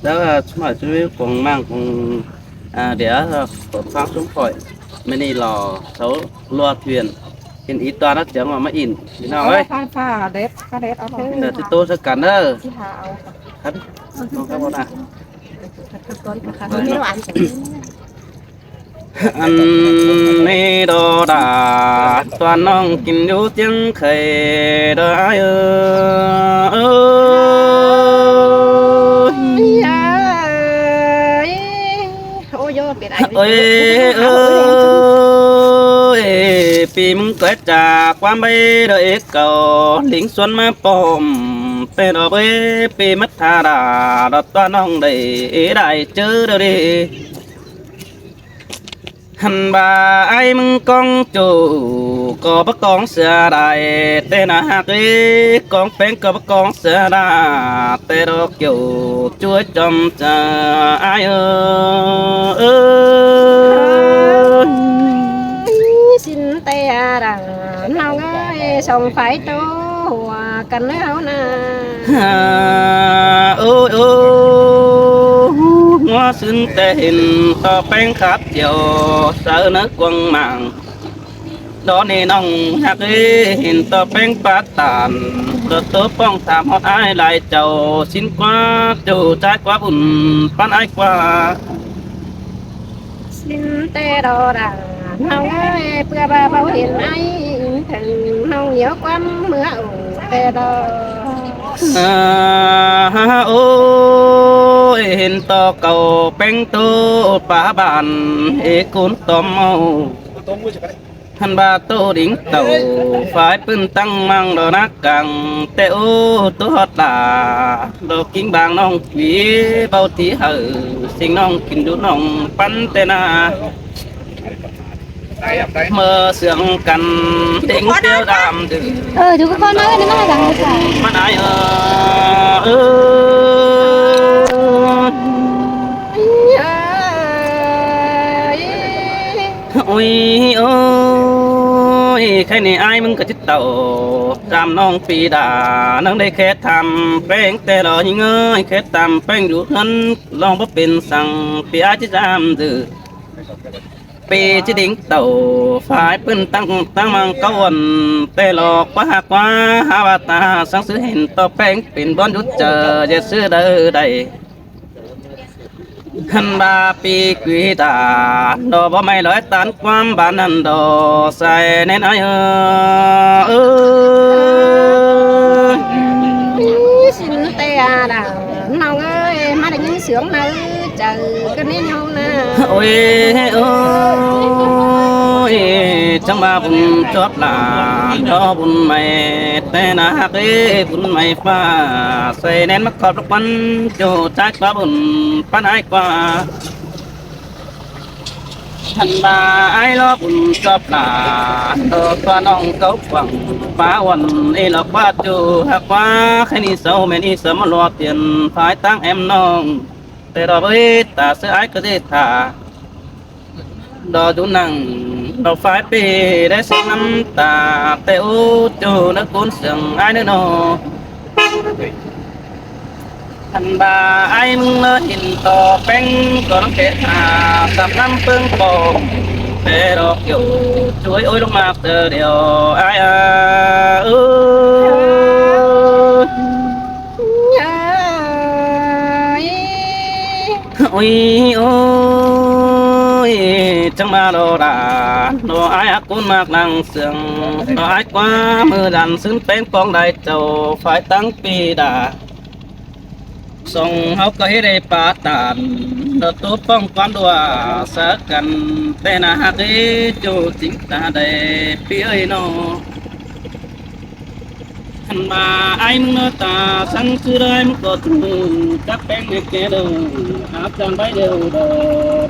ແລ້ວກໍສະໄໝຊີວິດຂອງມັງຂອງ ອ່າ ດຽວເຮົາຟັງຊຸມຂ້ອຍ ມື້ນີ້ລໍເຊົາລົວທຽນ ເຫັນອີຕອນເຮົາຈະມາມາອິນ ພີ່ນ້ອງເອີຍ. ເອົາ ຟ້າເດັດ ຟ້າເດັດເອົາເດີ ດຽວຊິໂຕ້ໃສ່ກັນເດີ ຊິຫາເອົາ ຄັນ ເອົາຄັນບໍ່ນະ. ອັນນີ້ດອດາ ຕອນນ້ອງກິນຢູ່ຈຽງໄຄດອກອ້າຍເອີຍ ໂອ້ຍ ເປັນອ້າຍ ໂອ້ຍ ເອີຍ ປີມຶງເກີດຈາກຄວາມໄວດອກເອກເກົ່າ ລິງຊວນມາປ້ອມ ແຕ່ດອກເອີຍ ປີມັດທາດາ ດອກຕົວະນ້ອງໄດ້ ໄດ້ເຈີດອກເດ. ຫັ້ນວ່າອ້າຍມຶງກອງໂຈກໍບໍ່ກອງເສຍດາຍ ແຕ່ໜ້າຮັກເອີຍ ກອງແປ້ງກໍບໍ່ກອງເສຍດາຍ ແຕ່ດອກກ່ຽວຈວຍຈອມຈາອ້າຍເອີຍ ຊິນແຕ່ດາ ນ້ອງເອີຍ ສອງໄຟໂຕ ຫົວກັນເລີຍເຮົານະ ໂອ້ຍ ໂອ້ຍ ຫົວຊຶ້ນແຕ່ເຫັນຕໍ່ແປ້ງຂາບຈຽວ ເຊີນເນີກວາງໝາງ ດອນນີ້ນ້ອງຮັກເອີຍ ເຫັນຕໍ່ແປ້ງປາດຕານ ໂຕໂຕປ້ອງຖາມຮອດອ້າຍຫຼາຍເຈົ້າ ຊິນກວ່າໂຈຈາຍກວ່າບຸນ ປານອ້າຍກວ່າ. ຊິນແຕ່ດອດາ ນ້ອງເອີຍ ເພື່ອວ່າເບົາເຫັນອ້າຍເຖິງ ນ້ອງຫຼຽວຄວາມເມື່ອໂອແຕ່ດອ ໂອ້ຍ ເຫັນຕໍ່ເກົ່າແປ້ງໂຕປາບານ ເອກຸນຕອມເອົາ ຫັ້ນວ່າໂຕດິງເຕົ້າ ຝາຍປືນຕັ້ງມັງດອກນັກກັງ ແຕ່ໂອ້ ໂຕຮອດຫຼາ ດອກກິງບາງນ້ອງປີ ເບົາທີ່ເຮີ ສິ່ງນ້ອງກິນດູນ້ອງປັນແຕ່ນາ ເມື່ອເຊື່ອງກັນເຕັງຕຽວດຳດຶງ ເອີ ທຸກຄົນມາເອີ້ນມາຫາກັນຊະ ມັນອາຍເອີ ເອີ ໂອ້ຍ ໂອ້ຍ ໃຄນີ້ອ້າຍມຶງກໍຈິດເຕົ້າ ຕາມນ້ອງປີດາ ນາງໄດ້ແຄ່ຖາມແປ້ງແຕ່ລອຍເງີຍ ແຄ່ຕາມແປ້ງຢູ່ເຮືອນ ລອງບໍ່ເປັນສັງ ປີອ້າຍຊິຈາມດື ປີຊິດິງເຕົ້າ ຝາຍປືນຕັ້ງ ຕັ້ງມັງກະວັນ ແຕ່ລອກວ່າຫາກວ່າ ຫາວ່າຕາສັງຊື່ເຫັນຕໍ່ແປ້ງ ເປັນບ່ອນຢຸດເຈີ ຢ່າຊື່ເດີໄດ້ ຫັ້ນວ່າປີກວີຕາ ດອກບໍ່ໄມ້ລອຍຕານຄວາມບານນັ້ນດອກ ໃສ່ແນ່ນອາຍເອີຍ ຊິນແຕ່ອາດາ ນ້ອງເອີຍ ມາໄດ້ຍິນສຽງໃນໃຈກໍແນ່ນອນນະ ໂອ້ຍ ໂອ້ຍ ຈັ່ງວ່າບຸນຈອບຫຼາ ດອກບຸນໃໝ່ ແຕ່ໜ້າຮັກເອີຍ ບຸນໃໝ່ຟ້າ ໃສ່ແນ່ນມາຂອບລະຄວັນ ໂຈຈາຍກວ່າບຸນປານອ້າຍກວ່າ ຫັ້ນວ່າອ້າຍລໍບຸນຈອບຫຼາ ໂຕຕົວະນ້ອງເກົາຂວາງ ປາວັນເອລອກວ່າໂຈຮັກວ່າ ໃຄນີ້ເຊົາແມ່ນີ້ສະມາລໍຕຽນ ຝາຍຕັ້ງແອມນ້ອງ ແຕ່ດອກເອີຍ ຕາເສືອອ້າຍກໍໄດ້ຖ້າ ດອກຢູ່ນັ່ງ ດອກຝາຍເປໄດ້ເສຍນ້ຳຕາ ແຕ່ໂອ້ ໂຈນະກຸນເຊື່ອງອ້າຍເນີ ຄັນວ່າອ້າຍມຶງເລີເຫັນຕໍ່ແປ້ງກໍລອງແກະຫາ ສັບນ້ຳເປິງປອງ ແຕ່ດອກຢູ່ ຊ່ວຍໂອ້ຍລົງມາເທື່ອດຽວ ອ້າຍເອີຍ ໂອ້ຍ ໂອ້ຍ ຈັ່ງມາລໍດາ ລໍອ້າຍອາກຸນມາກນັ່ງເຊື່ອງ ລໍອ້າຍກວ່າມືດັນຊຶ້ນແປ້ງປອງໄດ້ເຈົ້າ ຝາຍຕັ້ງປີດາ ສອງເຮົາກໍເຮັດໃຫ້ປາຕານ ດອກໂຕປ້ອງຄວາມດ້ວຍສາກັນ ແຕ່ໜ້າຮັກເດ້ ໂຈຈິງຕາໄດ້ ປີເອີຍນໍ ຄັນວ່າອ້າຍມຶງເນາະຕາ ສັງຊື່ໄດ້ມັນກໍຖືກ ຈັກແປ້ງໃຫ້ແກ່ເດີ ອາຈານໄວ້ເດີ ເດີ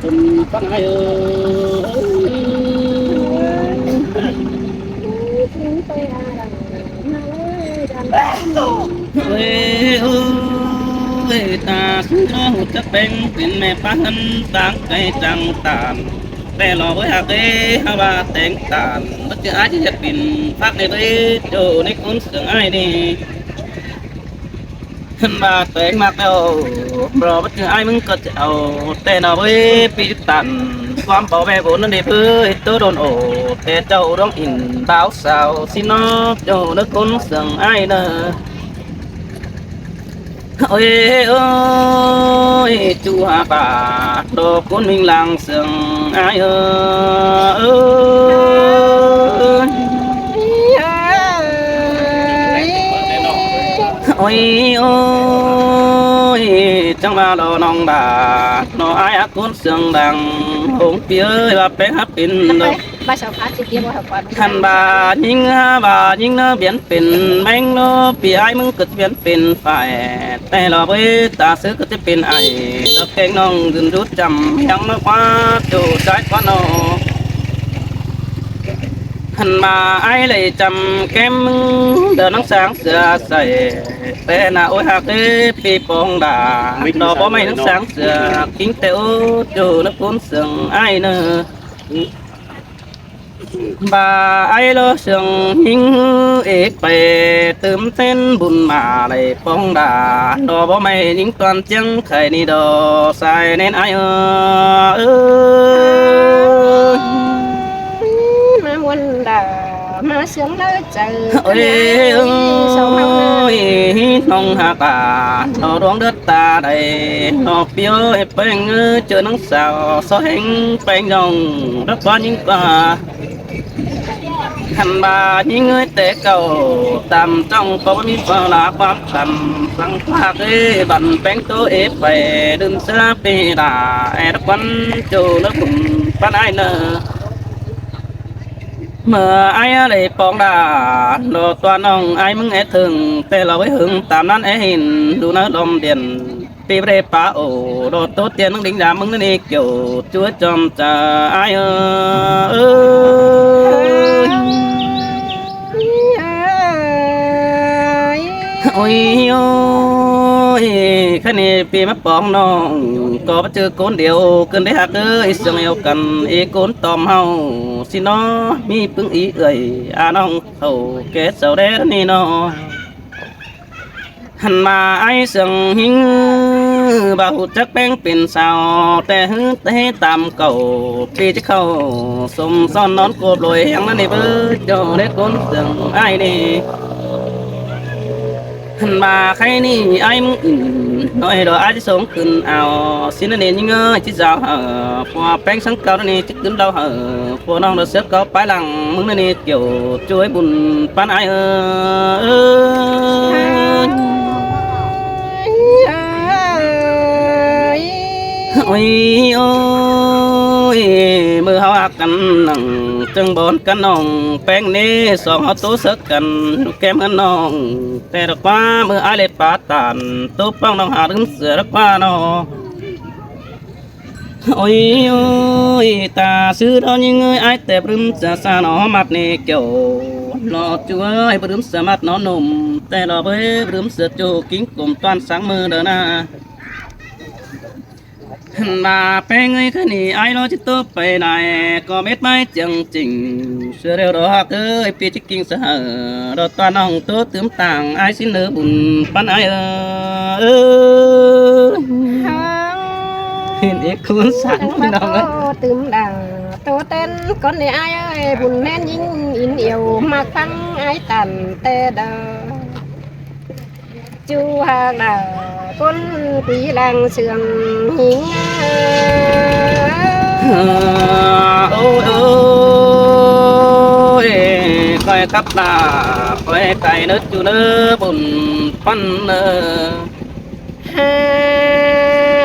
ເປັນປານອ້າຍເອີຍ ເອີຍ ເອີຍ ຕາສຸດເນາະ ຮູ້ຈັກແປ້ງ ເປັນແມ່ປ້າເຮືອນຕ່າງໄກຕ່າງຕານ ແຕ່ລໍເອີຍ ຮັກເອີຍ ຫາວ່າແຕ່ງຕານ ມັນຈະອາດຈະເປັນພັກໃນເດີ ໂຕໃນຄົນເຊື່ອງອ້າຍນີ້ ຄັນວ່າແຕກມາແລ້ວ ບໍ່ວ່າຈະອ້າຍມຶງກໍຈະເອົາ ແຕ່ນະເວີຍ ປີຕັນ ຄວາມບໍ່ແມ່ບຸນນັ້ນເດ້ເພີ້ຍ ໂຕດົນໂອ ແຕ່ເຈົ້າດວງອິນດາວສາວ ຊິນອກເຈົ້າເດີຄົນເຊິ່ງອ້າຍເດີ. ໂອ້ຍ ໂອ້ຍ ຈູຫາກາດອກຄົນມິງລາງເຊິ່ງອ້າຍເອີຍ. ໂອ້ຍ ໂອ້ຍ ຈັ່ງວ່າລໍນ້ອງດາ ລໍອ້າຍອາກຸນເຊິ່ງດັງ ຫົງປີເອີຍ ວ່າແປງຫາເປັນດອກ ຄັນວ່າຍິງຫາວ່າຍິງເນາະ ບຽນເປັນແມງເນາະ ປີອ້າຍມຶງກໍຈະບຽນເປັນຝ້າຍ ແຕ່ລະເວີຍ ຕາເສືອກໍຈະເປັນໄອ ດອກແກງນ້ອງຢືນດູດຈຳ ຍັງມາຄວ້າໂຈຈາຍຄວັນເນາະ. ຄັນວ່າອ້າຍໄດ້ຈຳແກ້ມມຶງ ດອກນາງຊ້າງເສືອໃສ ແຕ່ນະໂອ້ຍ ຮັກເອີຍ ປີປອງດາ ດອກບໍ່ໄມ້ນາງຊ້າງເສືອ ກິງແຕ່ໂອ້ໂຈນະຄຸນເຊິ່ງອ້າຍເນີ. ບາໄອໂລເຊິ່ງຍິງເອກໄປ ຕື່ມເຕັ້ນບຸນມາໄລປອງດາ ດອກບໍ່ໄມ້ຍິງຕອນຈຽງໄຂ່ນີ້ດອກ ສາຍແໜ້ນອາຍເອີຍ. ມາມ່ວນດາ ມາເຊື່ອມເລີໃຈ ໂອ້ຍ ເອີຍ ສອງເຮົານະ ໂອ້ຍ ນ້ອງຫາກາ ດອກດວງເດີດຕາໃດ ດອກປີເອີຍ ແປງເອີຍ ເຈີນາງສາວ ຊໍແຮງແປງຢອງ ດອກຄວານຍິງກວ່າ ຄັນວ່າຍິງເອີຍແຕ່ເກົ່າ ຕາມຈ້ອງກໍບໍ່ມີເວລາຄວາມຈຳ ສັງພາກເອີຍ ບັນແປງໂຕເອໄປ ດື່ມເສືອປີດາ ແອດຄວັນໂຈເລີບຸນປານອ້າຍເນີ. ເມື່ອອ້າຍໄດ້ປອງດາ ໂລຕົວນ້ອງອ້າຍມຶງແອເຖິງ ແຕ່ລະເວີຍເຫິງຕາມນັ້ນແອຫີນ ດູນະລອມດຽນ ປີເບຣປາໂອ ໂລໂຕຕຽນໜຶ່ງດິງດາມມຶງນີ້ກ່ຽວ ຈວຍຈອມຈາອ້າຍເອີຍ. ໂອ້ຍ ໂອ້ຍ ຄັນນີ້ປີມາປອງນ້ອງ ກໍມາເຈີຄົນດຽວ ເກີນໄດ້ຮັກເອີຍ ເຊິ່ງດຽວກັນ ອີກຄົນຕອມເຮົາ ຊິເນາະ ມີປຶງອີເອື້ອຍ ອານ້ອງເຖົ້າແກ່ເຊົາແດ່ນີ້ເນາະ. ຫັ້ນມາອ້າຍເຊິ່ງຫິງ ບໍ່ຮູ້ຈັກແປງເປັນສາວ ແຕ່ຮືແຕ່ຕາມເກົ່າ ປີຈະເຂົ້າສົມຊ້ອນນອນໂກບໂລຍ ຫຍັງນັ້ນນີ້ເບີ ເຈົ້າໄດ້ຄົນເຊິ່ງອ້າຍນີ້. ຫັ້ນມາໄຄນີ້ອ້າຍມຶງອີ່ ນ້ອຍດອກອ້າຍຊິສົ່ງຂຶ້ນເອົາ ຊິນະເນນຍິງເອີຍ ຊິສາວເຫີ ພວກແປງສັງເກົ່ານີ້ ຄືນເລົ່າເຫີ ພວກນ້ອງເດີເສືອເກົ່າປາຍຫຼັງ ມຶງນະນີ້ກ່ຽວ ຊ່ວຍບຸນປານອ້າຍເອີຍ. ໂອ້ຍ ໂອ້ຍ ເມື່ອເຮົາຮັກກັນນັ້ນ ຈຶ່ງບ່ອນກັນນ້ອງແປງເນ ສອງເຮົາໂຕເສິກກັນ ແກ້ມເຮືອນນ້ອງ ແຕ່ດອກວ່າ ເມື່ອອ້າຍເລັດປາຕານ ໂຕປ້ອງນ້ອງຫາລືມເສືອດອກວ່າເນາະ. ໂອ້ຍ ໂອ້ຍ ຕາຊື່ດອກຍິງເອີຍ ອ້າຍແຕ່ບລືມເສືອສາໜໍມັດເນກ່ຽວ ຫຼໍ່ຈວຍບລືມເສືອມັດໜໍໜຸ່ມ ແຕ່ຫຼໍ່ເບີຍບລືມເສືອໂຈກິງກົມຕອນສັງມືເດີນາ. ຫັ້ນມາແປງເອີຍ ຄະນີ້ອ້າຍລໍຊິໂຕໄປໃນ ກໍເມັດໄມ້ຈຽງຈິງ ເສືອແລ້ວດອກຮັກເອີຍ ປີຈະ ກິງສະເຫີ ດອກຕານ້ອງໂຕຕື່ມຕ່າງ ອ້າຍຊິເນີບຸນປັນອ້າຍເອີຍ. ເຫັນອີກຄູນສັນພີ່ນ້ອງເອີຍ ຕື່ມດັງໂຕເຕັ້ນ ກ່ອນນີ້ອ້າຍເອີຍ ບຸນແມ່ນຍິງອິນອຽວ ມັກຟັງອ້າຍຕັນແຕ່ເດີ ຈູຮັກດາ ຄົນປີຫຼັງເຊື່ອງຫິງ. ໂອ້ຍ ໂອ້ຍ ຂ້ອຍກັບໜ້າ ຂ້ອຍໄກເນີຈູເນີ ບຸນປັນເນີ. ຫາ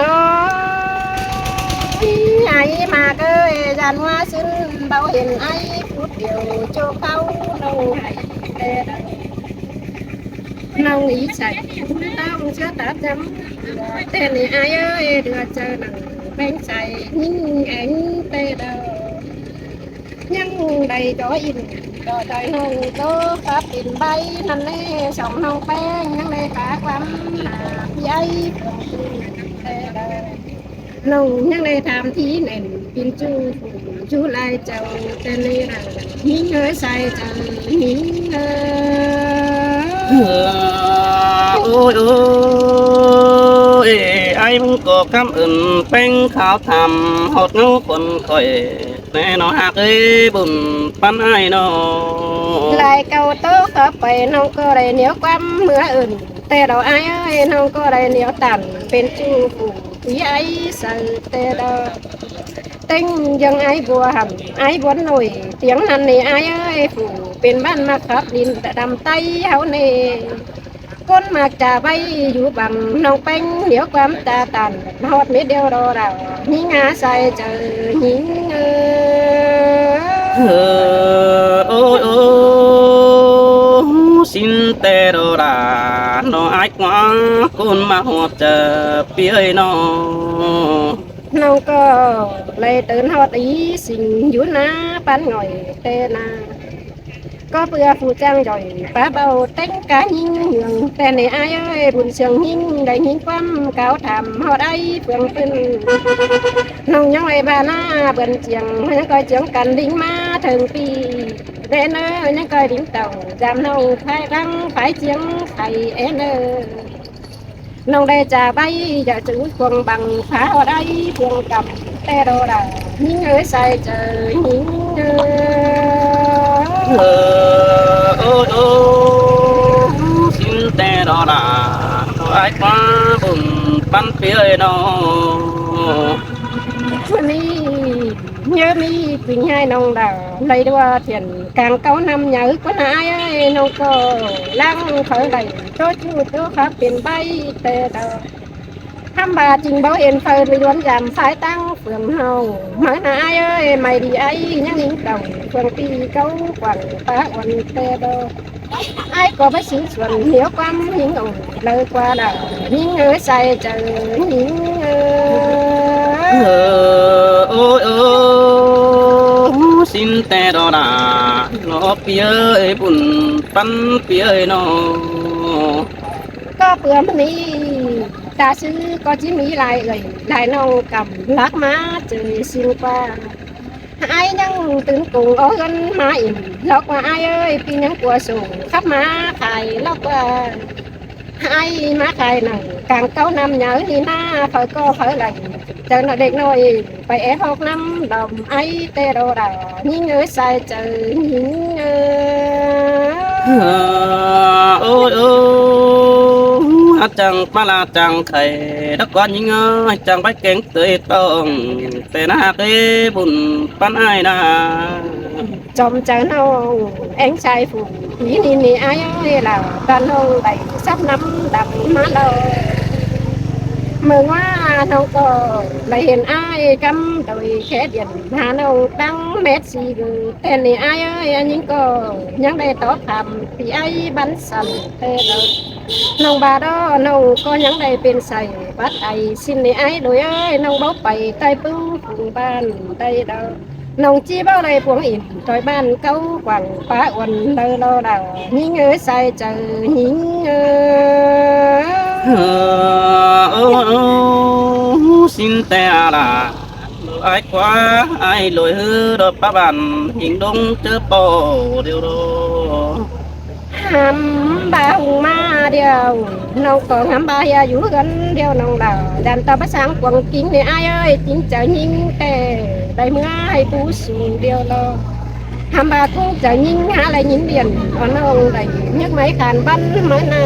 ໂອ້ຍ ໄອມາເກີຍ ຢ້ານວ່າຊຶນ ເບົາເຫັນໄອພຸດດຽວ ໂຈເຂົານ້ອງໄອແຕ່ ນ້ອງອີໃສ ຕ້ອງເຊື່ອຕາຈຳ ແຕ່ນີ້ອາຍເອີຍ ເດືອເຈີໜັງແປງໃສ ຍິງແອງແຕ່ດອກ ຍັງໄດ້ຈໍອິນ ກໍໄດ້ນ້ອງໂຕກັບເປັນໃບນັ້ນແລ ສອງນ້ອງແປງ ຍັງໄດ້ປາກຄວາມຫາພີ່ໄອເພື່ອນຄືນແຕ່ດອກ ນ້ອງຍັງໄດ້ຖາມທີ່ແໜ້ນ ປິ່ນຈູ້ ຈູ້ລາຍເຈົ້າ ແຕ່ໃນຮ່າງ ຍິງເອີຍ ຊາຍເຈົ້າ ຍິງເອີຍ. ເອີ ໂອ້ຍ ໂອ້ຍ ອ້າຍມຶງກໍຄຳເອີ້ນແປ້ງຂາວທຳ ຮອດເງົາຄົນຂ້ອຍແນ່ນອນຮັກເອີຍ ບຸນປັນອ້າຍເນາະ. ຫຼາຍເກົ່າໂຕເຂົ້າໄປ ນ້ອງກໍໄດ້ໜຽວຄວາມເມືອເອີ້ນ ແຕ່ດອກອ້າຍເອີຍ ນ້ອງກໍໄດ້ໜຽວຕ້ານ ເປັນຈູ້ຜູ້ທີ່ອ້າຍໃສ່ແຕ່ດອກ ເຕັງຍັງອ້າຍບົວຫຳ ອ້າຍບົວໜ້ອຍ ຕຽງນັ້ນນີ້ອ້າຍເອີຍ ຜູ້ເປັນບ້ານມາຂັບດິນດຳໄຕເຮົາແນ່ ຄົນມັກຈະໄວ້ຢູ່ບັງ ນ້ອງແປ້ງໜຽວຄວາມຕາຕັນ ຮອດເມັດດຽວດອດາວ ຍິງຫາໃສ່ເຈີ ຍິງເອີ. ເອີ ໂອ້ຍ ໂອ້ ສິ້ນແຕ່ດອດາ ນ້ອງອ້າຍກວ່າ ຄົນມາຮອດຈະເປີຍເນາະ. ນ້ອງກໍໄລ່ເຕີນຮອດອີສິງ ຢູ່ໜ້າປານຫງ່ອຍແຕ່ນາ ກໍເພື່ອຜູ້ຈ້າງຍ່ອຍ ປາເບົາແຕ່ງກາຍິງເມືອງ ແຕ່ໃນອ້າຍເອີຍ ບຸນເຊື່ອງຍິງ ໄດ້ຍິນຄວາມກ່າວຖາມ ຮອດອ້າຍເຟືອງປືນ ນ້ອງຍ້ອຍບ້ານນາເບືອນຈຽງ ຍັງກໍຈຽງກັນດິງມາເຖິງປີ ແມ່ນເອີຍ ຍັງກໍດິງເຕົ່າ ຈາມນ້ອງພາຍລັງ ພາຍຈຽງໄຂ່ແອນເອີຍ. ນ້ອງໄດ້ຈາກໄປ ຈາກຈະອຸດຄວງບັງ ພາເຮົາໄດ້ຄວງກັບແຕ່ດອດາ ຍິງເອີຍ ໃສ່ເຈີ ຍິງເອີ. ເອີ ໂອ້ຍ ໂອ້ ສິ້ນແຕ່ດອດາ ອ້າຍຄວ້າບຸນປັນເປີຍເນາະ. ມື້ນີ້ ເຍາະມີປິງໃຫ້ນ້ອງດາວ ໄດ້ວ່າທຽນກາງເກົານ້ຳໃຫຍ່ ກວ່ານາອ້າຍເອີຍ ນ້ອງກໍລ້າງເຂົາໄດ້ ໂຕຈູໂຕຄັບເປັນໃບແຕ່ດອກ ຄຳວ່າຈິງເບົາເຫັນເຝົ້າໄປລວນຢາມ ຝ່າຍຕັ້ງເຟືອງເຮົາ ມານາອ້າຍເອີຍ ໄມ້ດີອ້າຍຍັງຍິງເຕົ່າ ເຟືອງປີເກົາກວ້າງປາອ່ອນແຕ່ດອກ. ອ້າຍກໍໄປຊິງສວນ ເຫຍວຄວາມຍິງອົງເລີກວ່າດາ ຍິງເອີຍ ໃສ່ເຈີ ຍິງເອີ. ເອີ ໂອ້ຍ ໂອ້ ສິ້ນແຕ່ດອດາ ເນາະ ເປີຍເອີຍ ບຸນປັນເປີຍເນາະ. ກໍເພື່ອມື້ນີ້ ຕາຊື່ກໍຈິມີຫຼາຍເອີຍ ຫຼາຍນ້ອງກຳລັກມາເຈີຊິງກວ່າ ອ້າຍຍັງຕື່ນກົງເອົາເງິນມາອີກ ລອກວ່າອ້າຍເອີຍ ປີຍັງກົວສູງ ຂັບມາຂາຍ ລອກວ່າອ້າຍມາຂາຍໜັງ ກາງເກົານ້ຳຍາວນີ້ນາ ເຂົາກໍເຂົາໄຫຼ ເຈົ້ານ້ອຍເດັກນ້ອຍ ໄປແອບຮອກນ້ຳດອມ ໄອແຕ່ດອດາ ຍິງເອີຍ ໃສ່ເຈີ ຍິງເອີ. ໂອ້ຍ ໂອ້ ຮັກຈັ່ງປາລາຈັງໄຂ່ ດອກກອນຍິງເອີຍ ຈັ່ງໄປແກງ ເຕີຍຕ້ອງແຕ່ນາເກບຸນປັນອ້າຍນາ ຈອມເຈົ້ານ້ອງແອງຊາຍຜູ້ ປີນີ້ນີ້ອ້າຍເອີຍລາວ ຕານ້ອງໄດ້ສັບນ້ຳດຳມາແລ້ວ ເມື່ອວ່ານ້ອງກໍໄດ້ເຫັນອ້າຍກຳໂດຍແຄ່ດຽນ ຫານ້ອງຕັ້ງແມັດຊີເບີ ແຕ່ນີ້ອ້າຍເອີຍ ອັນຍິງກໍຍັງໄດ້ຕອບຖາມ ທີ່ອ້າຍບັນສັນແຕ່ດອກ ນ້ອງບາດອ ນ້ອງກໍຍັງໄດ້ເປັນໃສ ບັດໄອຊິນໃນອ້າຍໂດຍເອີຍ ນ້ອງເວົ້າໄປໃຕ້ປຶ້ງຝູງບ້ານໄດ້ດອກ ນ້ອງຈີເວົ້າໄດ້ພວງອິນ ດອຍບ້ານເກົ່າກວ້າງປາອ່ອນເລີລໍດາ ຍິງເອີຍ ສາຍເຈີ ຍິງເອີ. ເອີ ໂອ້ ໂອ້ ຊິນແຕ່ອາລາ ອ້າຍຄວາ ອ້າຍໂລຍເຮີ ດອກປາບ້ານ ຫິງດົງເຈີປໍດຽວດອກ ຫຳບາຫຸງມາດຽວ ນ້ອງກໍຫຳບາເຮຍຢູ່ເຮືອນດຽວນ້ອງດາວ ຢ້ານຕາບະສາງກວາງກິງນີ້ອ້າຍເອີຍ ຈິງຈະຍິງແຕ່ໄດ້ເມືອໃຫ້ຜູ້ສູງດຽວລອ ຫຳບາກຸງຈະຍິງຫາໄລຍິນລຽນ ອອນນ້ອງໄດ້ຍົກໄມ້ຂານບັນມານາ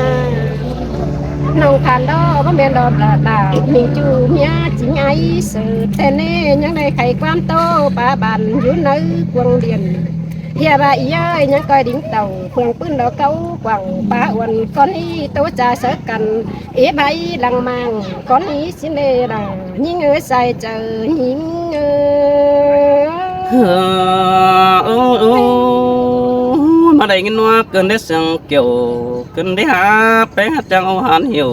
ນ້ອງຂານດອກບໍ່ແມ່ນດອກດາດາ ຍິງຈູເມຍຈິງໄອເສີດແທ້ແນ່ ຍັງໄດ້ໄຂຄວາມໂຕປາບານຢູ່ໃນກວາງດຽນ ເຮຍບາອີເອີຍ ຍັງກ້ອຍດິງເຕົ່າ ເຟືອງປືນດອກເກົ່າກວ້າງປາອວນ ກ່ອນນີ້ໂຕຈາເສີກັນ ເອບາອີຫຼັງມາງ ກ່ອນນີ້ຊິເນລາ ຍິງເອີຍ ສາຍເຈີ ຍິງເອີ. ໂອ້ ໂອ້ ມາໄດ້ຍິນວ່າເກີນໄດ້ສຽງແກ້ວ ເກີນໄດ້ຫາແປງຫາຈັງເອົາຫານຫິວ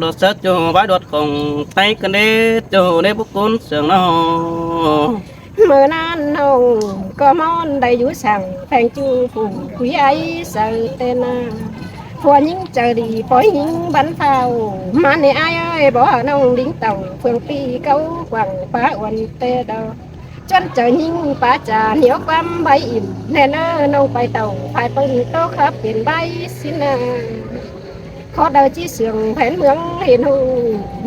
ດອກສາໂຈວາຍດອດຂອງໄຕເກີນໄດ້ໂຈໄດ້ບຸກຄຸນເສີງເນາະ ເມື່ອນັ້ນນ້ອງກໍມອນໄດ້ຢູ່ສ້າງແພງຈູຜູ້ຜູ້ໃຫຍ່ໃສແຕ່ນາ ຜົວຍິງໃຈດີ ປ່ອຍຍິງບັນເຝົ້າ ມານີ້ອ້າຍເອີຍ ບໍ່ເອົານ້ອງດິງເຕົ່າ ເຟືອງປີເກົ່າກວ້າງປາອວນແຕ່ດອກ ຈວນເຈົ້າຍິງປາຈາ ໜຽວຄວາມໃບອິນ ແລະເນີນ້ອງໄປເຕົ້າ ຝ່າຍເພິ່ນໂຕຂັບເປັນໃບສິນນາ ຂໍເດີຈີເຊື່ອງແຜນເມືອງເຫັນຮູ້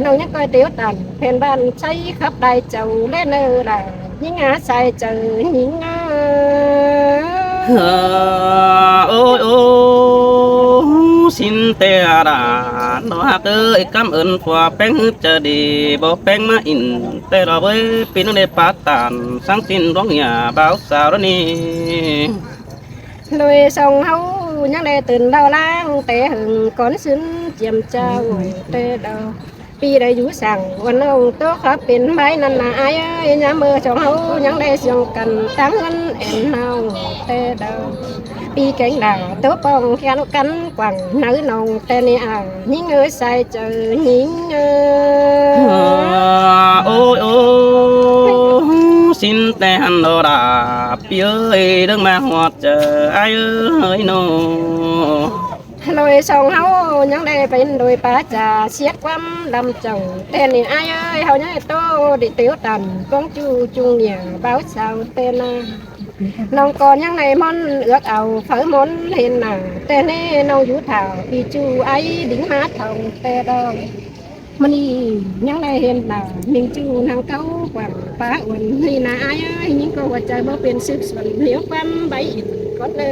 ນ້ອງຍັງກອຍເຕີວຕັນ ແຜນບ້ານໄຊຂັບໄດ້ເຈົ້າ ແລະເນີລາ ຍິງອາໄສເຈີຍິງເອີ ໂອ້ຍໂອ້ ສິນແຕ່ອາດາ ນ້ອງຮັກເອີຍ ກຳເອີ້ນຜົວແປງຮືບຈະດີ ບໍ່ແປງມາອິນ ແຕ່ດອກເອີຍ ປີນ້ອງໄດ້ປາຕານ ສັງສິນດວງເຫຍບ່າວສາວດຽວນີ້ ໂດຍສອງເຮົາຍັງໄດ້ຕື່ນເລົ່າລາງ ແຕ່ເຫິງກ່ອນຊຶນຈຽມເຈົ້າ ແຕ່ດອກ ປີໄດ້ຢູ່ສ້າງວັນນ້ອງໂຕ ຂໍເປັນໃບນັ້ນນາອ້າຍເອີຍ ຍາມເມື່ອສອງເຮົາຍັງໄດ້ສຽງກັນ ຕາງເຮືອນແອນເຮົາ ແຕ່ດອກ ປີແກງດາໂຕປ້ອງແຂນກັນກວ້າງ ເນີນ້ອງແຕ່ນີ້ອ້າຍ ຍິງເອີຍ ໃສເຈີຍິງເອີ ໂອ້ຍໂອ້ ສິນແຕ່ຫັ້ນໂດດາ ປີເອີຍ ເດີມາຮອດເຈີອ້າຍເອີຍໂນ ໂດຍສອງເຮົາຍັງໄດ້ເປັນໂດຍປາຈາ ສຽດຄວາມດຳເຈົ້າ ແຕ່ນີ້ອ້າຍເອີຍ ເຮົາຍັງໂຕໄດ້ເຕີວຕັນ ກອງຈູຈຸງເໜຍບ່າວສາວແຕ່ນາ ນ້ອງກໍຍັງໄດ້ມ່ອນເອືອກເອົາ ເຝີໝົນເຫັນໜ້າ ແຕ່ແນ່ນ້ອງຢູ່ຖ້າ ປີຈູອ້າຍດິງມາເທົ່າແຕ່ດອກ ມື້ນີ້ຍັງໄດ້ເຫັນໜ້າ ມິງຈູນາງເກົ່າກວ້າງປາອ້ວນ ນີ້ນາອ້າຍເອີຍ ຍິງກໍຫົວໃຈບໍ່ເປັນສືບສວນ ໜຽວຄວາມໃບອິນກ່ອນເດີ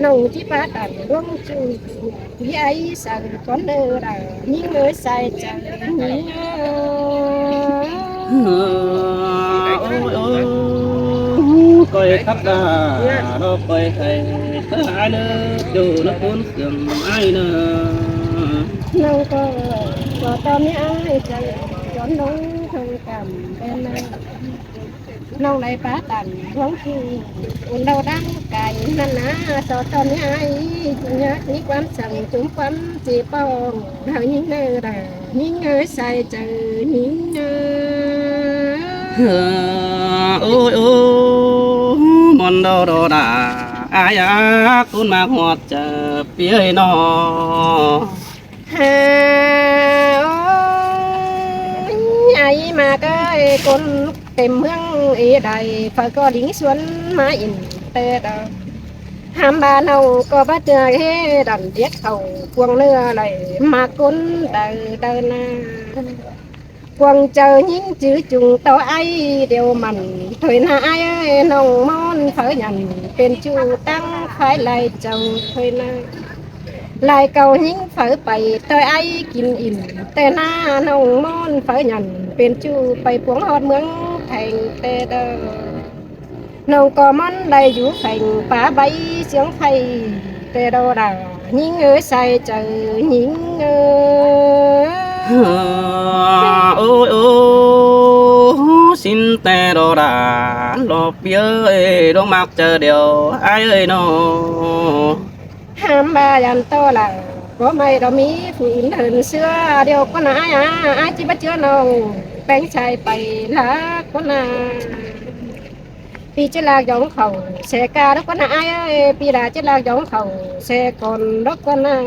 ນ້ອງຈິປາຕັນດວງຈູ ພີ່ໄອສາກ່ອນເດີລາ ຍິງເອີຍ ໃສເຈີຍິງເອີ ໂອ້ຍໂອ້ຍ ກອຍຄັບດາ ດອກກອຍໄທ ເອີ ອ້າຍເດີ ຢູ່ນະຄູນເຄື່ອງອ້າຍເດີ ນ້ອງກໍ ກໍຕອນນີ້ອ້າຍໃຈ ຈອນນ້ອງເທິງກຳແບນນາ ນ້ອງໄດ້ປາຕັນ ຫວງຄື ອຸ່ນເດົາດັງໄກ ນັ້ນນາ ສອດຕອນນີ້ອ້າຍ ຈຶ່ງຍາກມີຄວາມສັງ ຈຸມຄວາມຈີປອງ ເຮົາຍິງເດີດາ ຍິງເອີຍ ໃສເຈີຍິງເອີ ໂອ້ຍໂອ້ ມອນດອດອດາ ອາຍອາ ຄູນມາຮອດເຈີ ປີເອີຍນອ ຫາ ໂອ້ຍ ອາຍມາເກີຍ ຄົນເຕັມເມືອງເອໃດ ເຂົາກໍດິງຊວນມາອິນແຕ່ດາ ຫາມບາເນົ່າກໍບໍ່ເຈື່ອເຮດັນ ດຽກເຂົ້າພວງເນື້ອໄຫຼ ມາກົນເດີເດີນາ ກວາງເຈີຍິງຈື່ຈຸງຕໍ່ອ້າຍດຽວມັນ ຖອຍໜ້າອ້າຍເອີຍ ນ້ອງມອນເຝີຢັນ ເປັນຈູຕັ້ງຂາຍລາຍເຈົ້າ ຖອຍໜ້າ ລາຍເກົ່າຍິງເຝີໄປ ຕ່ອຍອ້າຍກິນອີ່ມ ແຕ່ໜ້ານ້ອງມອນເຝີຢັນ ເປັນຈູໄປພວງຮອດເມືອງແຂງແຕ່ເດີ ນ້ອງກໍມັນໄດ້ຢູ່ແຂວງປ່າໃບຊຽງໄຄ ແຕ່ດອດາ ຍິງເອີຍ ໃສເຈີຍິງເອີ ໂອ້ຍໂອ້ ສິນແຕ່ດອດາ ດອກປີເອີຍ ດວງມັກເຈີດຽວ ອ້າຍເອີຍນອ ຫາມບາຍານໂຕລາ ບໍ່ໄມ່ດອກມີຜູ້ອື່ນເຫີນເຊື່ອ ດຽວກ່ອນນາອ້າຍອາ ອ້າຍຈິບໍ່ເຈື່ອນ້ອງ ແປງຊາຍໄປລາກ່ອນນາ ປີເຈັດລາກຢອງເຂົ້າແຊກາດອກກ່ອນນາອ້າຍເອີຍ ປີລາເຈັດລາກຢອງເຂົ້າແຊກ່ອນດອກກ່ອນນາ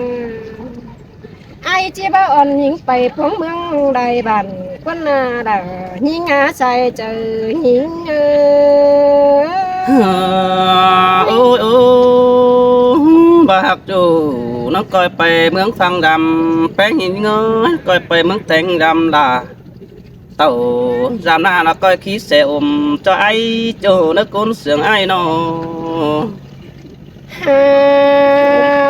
ອ້າຍຈິບໍ່ອ່ອນຍິງໄປພວງເມືອງໃດບ້ານກ່ອນນາດາ ຍິງອາໄສເຈີຍິງເອີ ໂອ້ຍໂອ້ ບໍ່ຮັກຈູ ນ້ອງກອຍໄປເມືອງຝັ່ງດຳ ແປງຫີນງອຍ ກອຍໄປເມືອງແຕງດຳລາ ເຕົ້າ ສາມໜ້າລະກອຍຂີ້ແສອົມ ເຈົ້າໄອ້ໂຈ້ນະກຸນເສືອງໄອ້ນອ ຫາ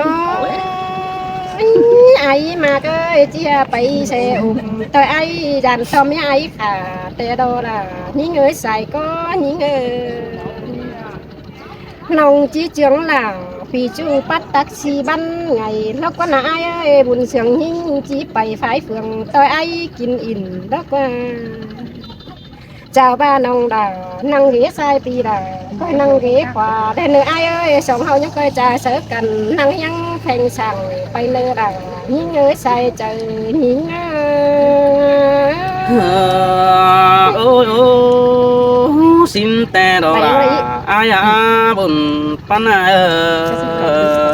ໂອ້ຍ ໄອ້ມາເກີຍ ເຈຍໄປແສອົມ ເຈົ້າໄອ້ຢ້ານຊອມມີໄອ້ຂາ ແຕ່ດອລາ ຍິງເອີຍ ສາຍກໍຍິງເອີຍ ນ້ອງຈີເຈືອງຫຼາ ປີຈູປັດຕັກຊີບັນໄງ ລອກວ່ານາອ້າຍເອີຍ ບຸນເສືອງຍິງຈີໄປຝາຍເຟືອງ ຕ່ອຍອ້າຍກິນອີ່ມ ລອກວ່າ ເຈົ້າບ້ານນ້ອງດາ ນັ່ງເວຊ້າຍປີດາ ຂ້ອຍນັ່ງເວຂວາ ແດ່ເນີອ້າຍເອີຍ ສອງເຮົາຍັງຄ່ອຍຈາເສີກັນ ນັ່ງຮຽງແຂງຊ່າງ ໄປເນີດາ ຍິງເອີຍ ສາຍເຈີຍິງເອີຍ ໂອ້ຍໂອ້ ສິນແຕ່ດອກຫຼ້າ ໄປເລີຍ ອາຍອາບຸນປັນເອີຍ